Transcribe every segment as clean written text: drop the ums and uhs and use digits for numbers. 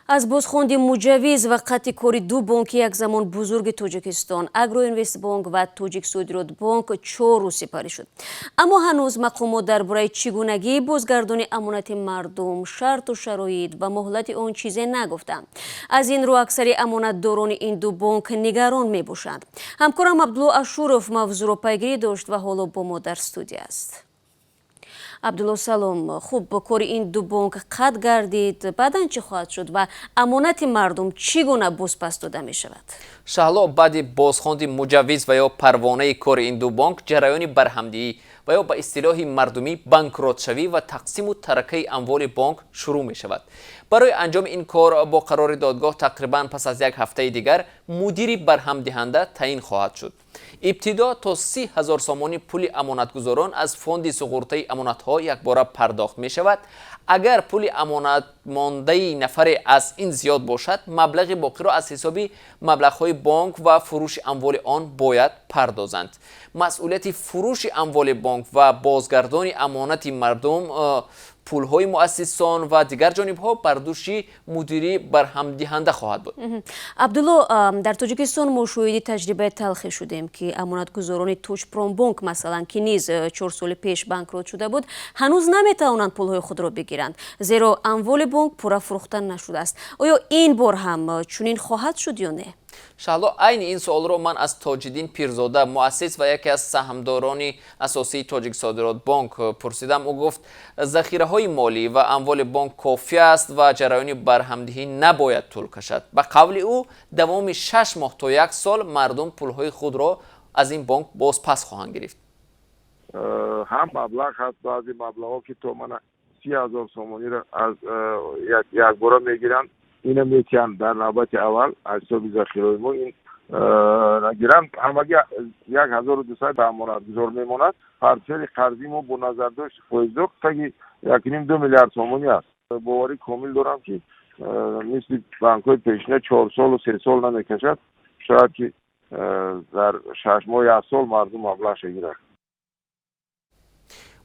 Аз бозхонди муҷаввиз ва қатъи кори ду бонки якзамон бузурги Тоҷикистон, Агроинвестбонк ва Тоҷиксодиротбонк, 4 рӯз сипарӣ шуд, аммо ҳанӯз мақомот дар бораи чӣ гунагии бозгардони амонати мардум, шарту шароит ва муҳлати он чизе нагуфтанд. Аз ин рӯ аксари амонатдорони ин ду бонк нигарон мебошанд. Ҳамкорам Абдулло Ашуров мавзӯъро пайгирӣ дошт ва ҳоло бо мо дар студия аст. Абдулло, салом. Хуб, кори ин ду бонк қатъ гардид, баъдан чӣ хоҳад шуд ва амонати мардум чӣ гуна бозпас дода мешавад? Шаҳло, баъди бозхонди муҷаввиз ва ё парвонаи кори ин ду бонк, ҷараёни барҳамдиҳӣ ва ё ба истилоҳи мардумӣ банкротшавӣ ва тақсиму таракаи амволи бонк шурӯъ мешавад. Барои анҷоми ин кор бо қарори додгоҳ тақрибан пас аз як ҳафтаи дигар мудири барҳамдиҳанда таъин хоҳад шуд. Ибтидо то 30 000 сомонӣ пули амонатгузорон аз фонди суғуртаи амонатҳо якбора пардохт мешавад. Агар пули амонатмондаи нафаре аз ин зиёд бошад, маблағи боқиро аз ҳисоби маблағҳои бонк ва фурӯши амволи он бояд пардозанд. Масъулияти фурӯши амволи бонк ва бозгардони амонати мардум, пулҳои муассисон ва дигар ҷонибҳо бар дӯши мудири барҳамдиҳанда хоҳад буд. Абдулло, дар Тоҷикистон мо шоҳиди таҷрибаи талхе шудем, ки амонатгузорони Тоҷпромбонк, масалан, ки низ 4 соли пеш банкрот шуда буд, ҳанӯз наметавонанд пулҳои худро бигиранд, зеро амволи бонк пурра фурӯхта нашудааст. Оё ин бор ҳам чунин хоҳад шуд ё не? Шаҳло, айни ин суолро ман аз Тоҷиддин Пирзода, муассис ва яке аз саҳмдорони асосии Тоҷиксодиротбонк, пурсидам. Ӯ гуфт, захираҳои молӣ ва амволи бонк кофӣ аст ва ҷараёни барҳамдиҳӣ набояд тӯл кашад. Ба қавли ӯ, давоми 6 моҳ то як сол мардум пулҳои худро аз ин бонк бозпас хоҳанд гирифт. Ҳам маблағ ҳаст, баъзе маблағҳо, ки то мана 30 000 сомониро аз якбора мегиранд, ина метиҳанд дар навбати аввал аз ҳисоби захираҳои мо. Ин нагиранд, ҳамагӣ 1200 амонатгузор мемонад. Портфели қарзии мо бо назардошти фоиздор таги 1,5-2 миллиард сомонӣ аст. Боварӣ комил дорам, ки мисли банкҳои пешина 4 солу 3 сол намекашад. Шояд ки дар 6 моҳ, як сол мардум маблағша гирад.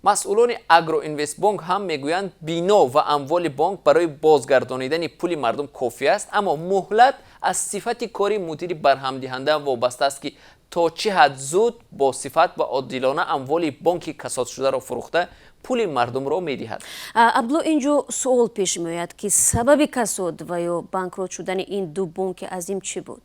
Масъулони Агроинвестбонк ҳам мегӯянд, бино ва амволи бонк барои бозгардонидани пули мардум кофӣ аст, аммо муҳлат аз сифати кори мудири барҳамдиҳанда вобаста аст, ки то чӣ ҳад зуд, бо сифат ва одилона амволи бонки касодшударо фурӯхта, пули мардумро медиҳад. Абдулло, ин ҷо суол пеш меояд, ки сабаби касод ва ё банкрот шудани ин ду бонки азим чӣ буд?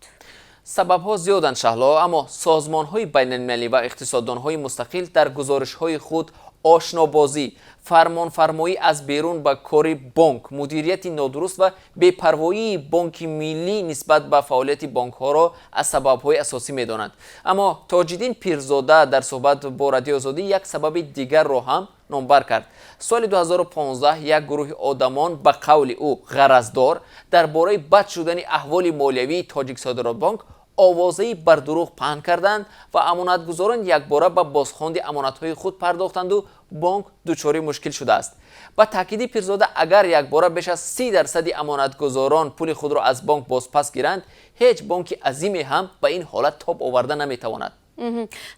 Сабабҳо зиёданд, Шаҳло, аммо созмонҳои байналмилалӣ ва иқтисоддонҳои мустақил дар гузоришҳои худ ошнобозӣ, фармонфармоӣ аз берун ба кори бонк, мудирияти нодуруст ва бепарвоии Бонки Миллӣ нисбат ба фаъолияти бонкҳоро аз сабабҳои асосӣ медонанд. Аммо Тоҷиддин Пирзода дар суҳбат бо Радиои Озодӣ як сабаби дигарро ҳам номбар кард. Соли 2015 як гурӯҳи одамон, ба қавли ӯ ғараздор, дар бораи бад шудани аҳволи молиявии Тоҷиксодиротбонк овозаи бардурӯғ паҳн карданд ва амонатгузорон якбора ба бозхонди амонатҳои худ пардохтанду бонк дучори мушкил шудааст. Ба таъкиди Пирзода, агар якбора беш аз 30 дарсади амонатгузорон пули худро аз бонк бозпас гиранд, ҳеҷ бонки азиме ҳам ба ин ҳолат тоб оварда наметавонад.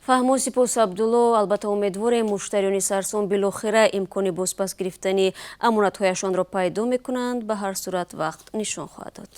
Фаҳмо, сипос, Абдулло. Албатта, умедворем, муштариёни сарсон билохира имкони бозпас гирифтани амонатҳояшонро пайдо мекунанд. Ба ҳар сурат, вақт нишон хоҳад дод.